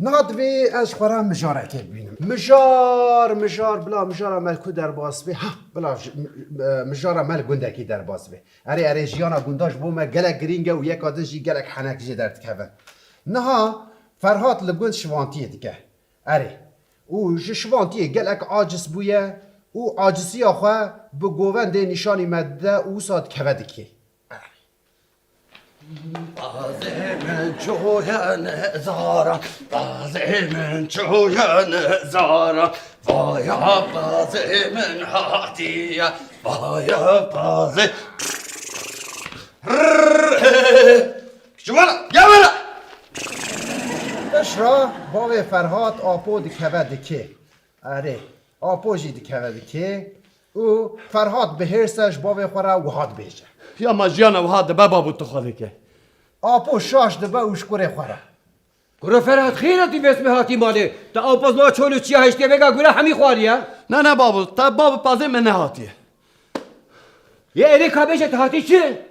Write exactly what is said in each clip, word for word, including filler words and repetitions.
Niha divê ez ji xwe re mijarekê bibînim. Mijar, mijar, bila mijara me li ku derbas bê? Ha, bila ji, m-, m-, mijara me li gundekî derbas bê. Erê, erê, jiyana gunda ji bo me gelek girîng e û yeka din jî gelek henek jê derdikevin. Niha Ferhat li gund şivantiyê dike. Erê. Û ji şivantiyê gelek aciz bûye û aciziya xwe bi govendê nîşanî me dide û wisa dikeve dikê. Bazê min çoye nizaran, bazê min çoye nizaran, vaya bazê min hatiye, vaya bazê. Ji wala, ya wala! Pişra bavê Ferhat Apo dikeve dikê. Erê, Apo jî dikeve dikê û Ferhat bi hêrs e ji bavê xwe re wiha dibêje. Ya ma jiyana wiha dibe, babo, tu xwe dike. Apo şaş dibe û ji kurê xwe re. Kuro Ferhat, xêr hatî, vês me hatî malê. Te aw paz ma çol û çiya hiştê vêga gure hemî xwariye. Ne, ne, babo, te bab pazê me nehatiye. Yê erê ka bêje, te hatî çi?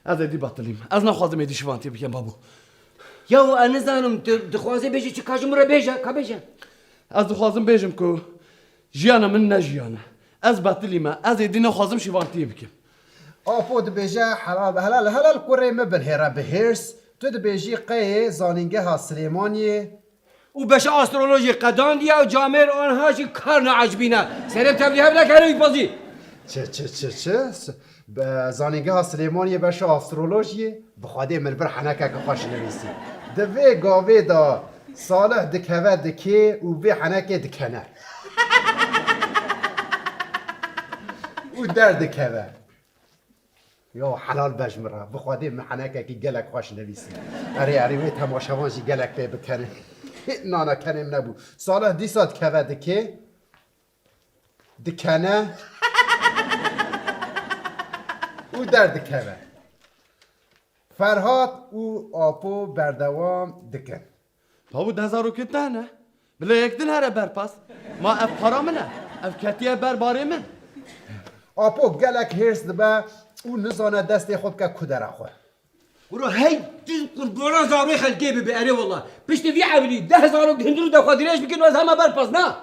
Ez êdî betilîm. Ez naxwazim êdî şivantiyê bikim, babo. Ya ez nizanim, tu dixwazê bêjî çi, ka ji min re bêje, ka bêje. Ez dixwazim bêjim ku jiyana min ne jiyan e. Ez betilî me. Ez êdî naxwazim şivantiyê bikim. Apo dibêje, helal be, helal, helal kurê min bilhêre bi hêrs. Tu dibêjî qeyê zanîngeha Silêmaniyê. Û beşa astrolojiyê qedandiye û camêr anha jî kar neecibîne. Serê tevlî hev nekene wî pazî. Çi, çi, çi, çi? S-, be-, zanîngeha Silêmaniyê beşa astrolojiyê? Bi Xwedê min li vir henekeke xweş nivîsî. Di vê gavê de Salih dikeve dikê û vê henekê dikene. Û derdikeve. Ya helal be ji min re. Bi Xwedê min henekekî gelek xweş nivîsî. Erê, erê, wê temaşevan jî gelek pê bikenin. Nana kenêm nebû. Salih dîsa dikeve dikê. Dikene. Û derdikeve. Ferhat û Apo berdewam dikin. Babo, deh zarokên te hene? Bila yek din here berpas. Ma ev para min e. Ev ketiye ber barê min. Apo gelek hêrs dibe û nizane destê xwe bike kudera xwe. Kuro hey, tu qurbana zarokê xelkê bibe, erê wela. Piştî vî ewilî deh zarok hundir û de xwe dirêj bikin û ez hema berpas, na?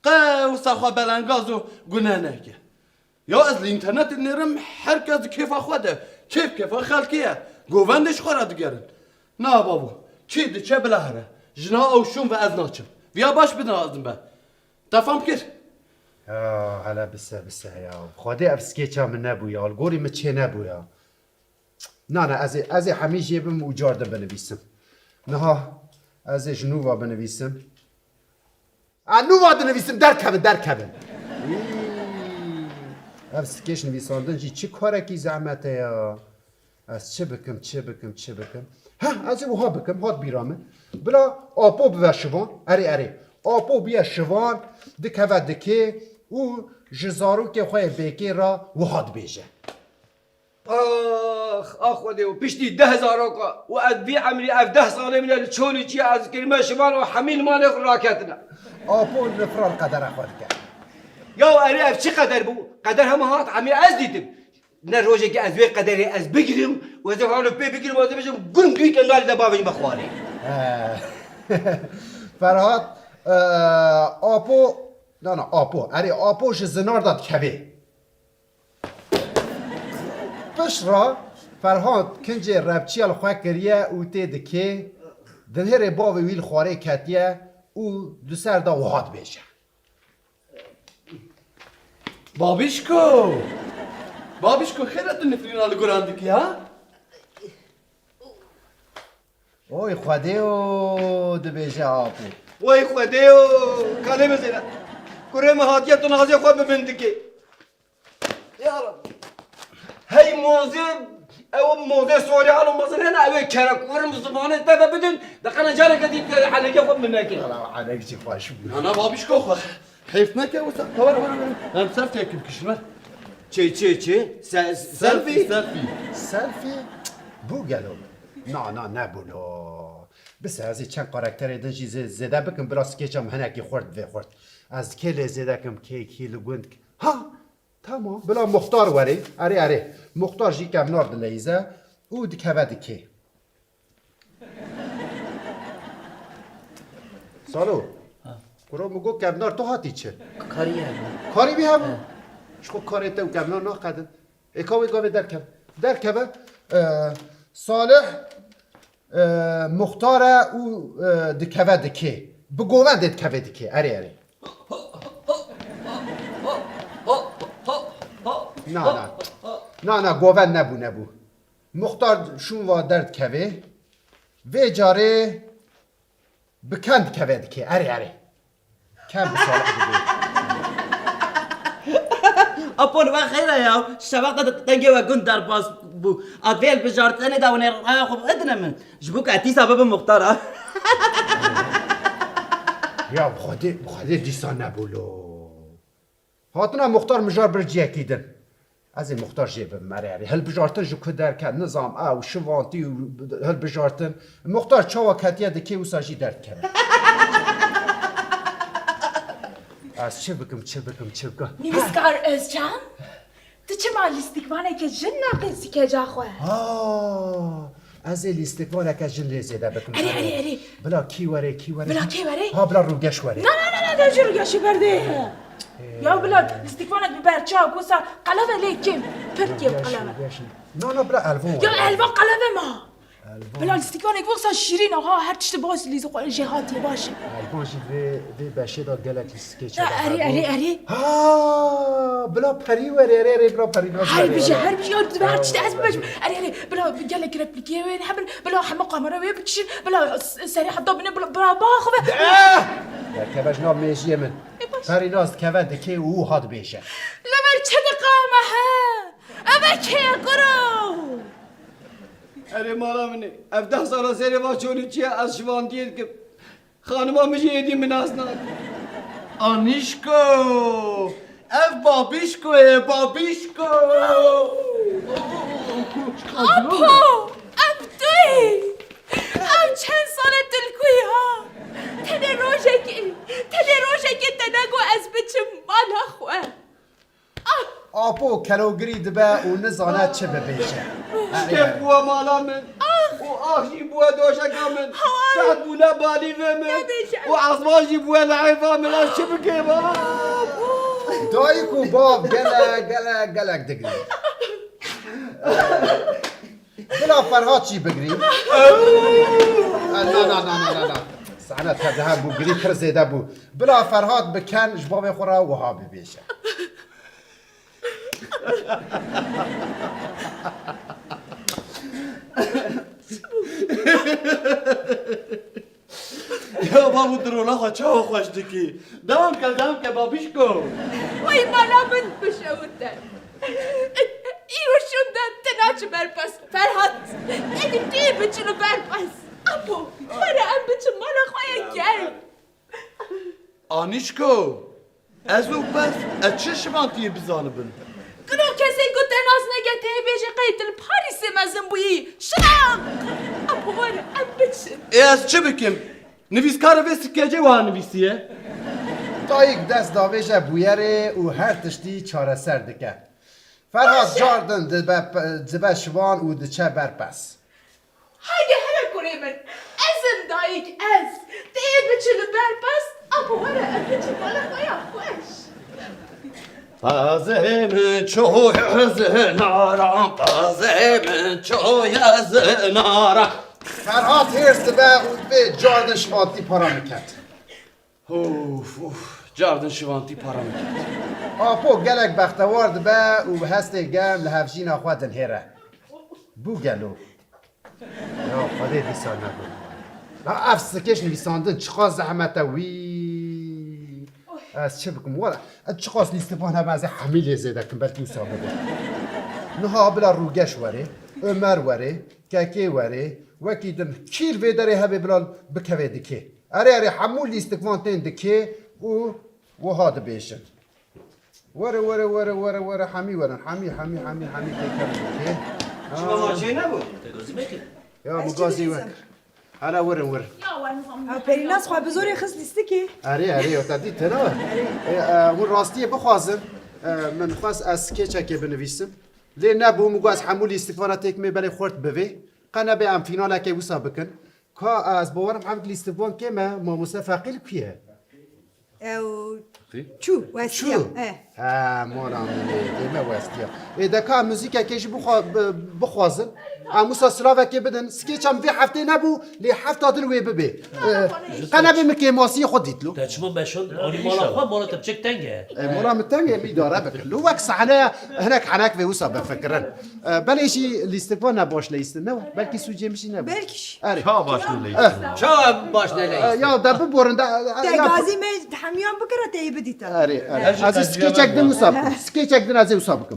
Qe wisa xwe belengaz û gune neke. Ya ez li înternetê dinêrim, her kes di kêfa xwe de, kêf kêfa xelkê ye. Govendê ji xwe re digerin. Na babo, kî diçe bila here. Jina ew şûn ve ez naçim. Viya baş bidin azim be. Te fam kir? Ya hele bise bise ya. Xwedê ev skêça min nebû ya. Li gorî min çê nebû ya. Na, na, ez ê, ez ê hemî jê bim û car din binivîsim. Niha ez ê ji nû ve binivîsim. A, nû ve dinivîsim, derkevin, derkevin. Î, ev skêç nivîsandin jî çi karekî zehmet e ya. Ez çi bikim, çi bikim, çi bikim? Heh, ez ê wiha bikim, hat bîra min. Bila Apo bibe şivan. Erê, erê. Apo biye şivan, dikeve dikê û ji zarokê xwe yê bêkê re wiha dibêje. Ax, ax Xwedê, û piştî deh zaroka û ez vî emrî ev deh salê min e li çolî çiya ez kirime şivan û hemî li malê xwe raketine. Apo nifra li qedera xwe dike. Ya erê ev çi qeder bû? Qeder hema hat emî ez dîtim. Ne rojekî ez wê qederê ez bigirim û ez ê halo pê bigirim û ez ê bêjim gund wî ke nalî de bavê me xwarê. He. Ferhat, e, Apo, na, na, Apo, erê Apo ji zinar de dikevê. Pişt re Ferhat kincê repçiya li xwe kiriye û tê dikê, dinhêrê bavê wî li xwarê ketiye û di ser de wiha dibêje. Babişko! Babişko, xêr e tu nifrîna li guran dikî, ha? Oy Xwedêyo, dibêje Apo. Oy Xwedêyo, kalê min zêde. Kurê min hatiye tu nazê xwe bi min dikê. Ya Rabbî. Hey mozê, ew mozê sorî alo mezin hene, ew ê kere kurim zimanê te ve bidin, de qene careke dî te heneke xwe min neke. Wala enek jî xweş bû. Ana babişko xwe. Heyf neke wisa. Were, were, were. Em selfie kim kişin, were. Çi, çi, çi? Se-, selfie? Selfie, selfie. Selfie? Bû gelo. Na, na, nebû lo. Bise ez ê çend karakterê din jî zê-, zêde bikim, bila skêça min hinekî xurt divê xurt. Ez kê lê zêde kim, kê kî li gund. Ha! Tamam, bila Muxtar were. Erê, erê. Muxtar jî kevnar dileyîze û dikeve dikê. Salo. Ha. Kuro min got kevnar tu hatî çi? Karî hebû. Karî wî hebû? He. Ji xwe karê te û kevnar naqedin. Ê ka wê gavê derkeve. Derkeve, e, Salih, e, muxtar e û, e, dikeve dikê. Bi govendê dikeve dikê. Erê, erê. Na, na. Na, na, govend nebû, nebû. Muxtar şûn va derdikevê. Vê carê bi ken dikeve dikê. Erê, erê. Ken bi Salih dibê. Apo, li we xêr e ya. Şeveq de dengê we gund derbas bû. A vê hilbijartinê de hûn ê raya xwe bidine min. Ji bo ku ez dîsa bibim muxtar a. Ya bi Xwedê, bi Xwedê dîsa nebû lo. Hatina muxtar mijar bir ciyekî din. Ez ê muxtar jê bibim, erê, erê. Hilbijartin ji ku derket, nizam, ew, şivantî û hilbijartin. Muxtar çawa ketiye dikê wisa jî derdikeve. Ez çi bikim, çi bikim, çi bikim? Nivîskar Özcan, tu çima lîstikvaneke jin naqê sikeca xwe? Ha, ez ê lîstikvaneke jin lê zêde bikim. Erê, erê, erê. Bila kî were, kî were? Bila kî were? Ha, bila Rûgeş were. Na, na, na, na, de jî Rûgeşî berdê. Ya bila lîstikvanek bi berçav, wisa qeleve lê kêm, pir kêm Rûgeş, qeleve. Rûgeş. Na, na, bila Elvan were. Ya Elvan qeleve ma. Elvan. Bila lîstikvanek wisa şîrîn, aha, her tiştê baş lîzê xwe jê hatiye baş. Elvan jî vê, vê beşê de gelek lîstikê çêde hebû. Erê, erê, erê. Ha, bila Perî were, erê, erê, bila Perî naz were. Her bijî, her bijî, ya, her tiştê ez bibêjim. Erê, erê, bila gelek replikê wê hebin, bila hema kamera wê bikişin, bila s-, serê heta binê, bila, bila ba xwe ve. De! Derkeve ji nav mêjiyê min. E, baş. Perînaz dikeve dikê û wiha dibêje. Li vir çi diqame he? Ev e kê ye kuro? Erê mala min e. Ev deh sala serê va çolî çi ye, ez şivandiyê dikim. Xanima min jî êdî min nas nake. Anîşko! Ev babîşko ye, babîşko! Apo! Ev tu yî! Ev çend sal e tu li ku yî ha? Tenê rojekê, tenê rojekê te negot ez biçim mala xwe. Ah! Apo kelogirî dibe û nizane çi bibêje. Şikef bûye mala min û ax jî bûye doşeka min. Teht bûne balîvê min û esman jî bûye lehêfa min. Ez çi bikim? Dayik û bav gelek, gelek, gelek digirî. Bila Ferhat jî bigirî. Na, na, na, na, na, na. Sehne tev de hebû, girî pir zêde bû. Bila Ferhat bi ken ji bavê xwe re wiha bibêje. Ya babo, tu rola xwe çawa xweş dikî? Dewam ke, dewam ke babişko. Wey mala min bişewite. Îro şûnde tu naçî berpes. Ferhat, êdî tu yê biçî li berpes. Apo, were em biçin mala xwe yê germ. Anîşko, ez û pez, ez çi şivantiyê bizanibin? Kilo kesê ku te nas neke tê bêje qey tu li Parîsê mezin bûyî. Şinak! Apo were em biçin. Ê ez çi bikim? Nivîskara vê sikecê wiha nivîsiye. Dayik dest davêje bûyerê û her tiştî çareser dike. Ferhat cardin dibe, dibe şivan û diçe berpes. Haydi here kurê min. Ez im dayik ez. Tê biçi li ber pez. Apo were em biçin mala xwe ya xweş. Pezê min çoye zinaran, pezê min çoye zinaran. Ferhat hêrs dibe û dibê cardin şivantî para min ket. Of, of, cardin şivantî para min ket. Apo gelek bextewar dibe û bi hestê germ li hevjîna xwe dinihêre. Bû gelo. Ya Xwedê dîsa nebû. La ev sikêş nivîsandin çiqas zehmet e wî. Ez çi bikim were? Ez çiqas lîstivan hebe ez ê hemî lê zêde kim, belkî wisa bibe. Niha bila Rûgeş were, Ömer were, Kekê were, wekî din kî li vê derê hebe bila bikeve dikê. Erê, erê, hemû lîstikvan tên dikê û wiha dibêjin. Were, were, were, were, were, hemî werin. Hemî, hemî, hemî, hemî têkevin dikê. Çima ma çê nebû? Ya, min gazî wek. Hala werin, werin. Ha, Perînas xwe bi zorê xist lîstikê. Erê, erê, ya te dît, tena. Erê. E, e, hûn rastiyê bixwazin, e, min xwest ez skêçekê binivîsim. Lê nebû, min got ez hemû lîstikvana têkimê belê xurt bivê. Qe nebe em fînalekê wisa bikin. Ka ez bawerim evk lîstikvan kêm e, mamoste Feqî li ku ye? Ew çû, westiya. Çû? Eh. Ha, mora min ê, ê me westiya. Ê de ka muzîkekê jî bixwa-, bi-, bixwazin. Em wisa silavekê bidin. Skêça min vê heftê nebû, lê hefta din wê bibê. Eh, qe nebê min kêmasiyê xwe dîtlo. Te çima meşand anî mala xwe, mala te piçek teng e. E, mala min teng e, min îdare bikir. Lo wek sahne hinek henek vê wisa bifikirin. E, belê jî lîstikvan ne baş leyîstin ne, belkî sûcê min jî ne. Belkî jî. Erê. Çawa baş ne leyîstin? Çawa baş ne leyîstin? E, ya de biborin de. E, Te ya- gazî me hemiyan bikira te yê bidîta. Erê, erê. Ez ê skêçek din wisa bikim. Skêçek din ez ê wisa bikim.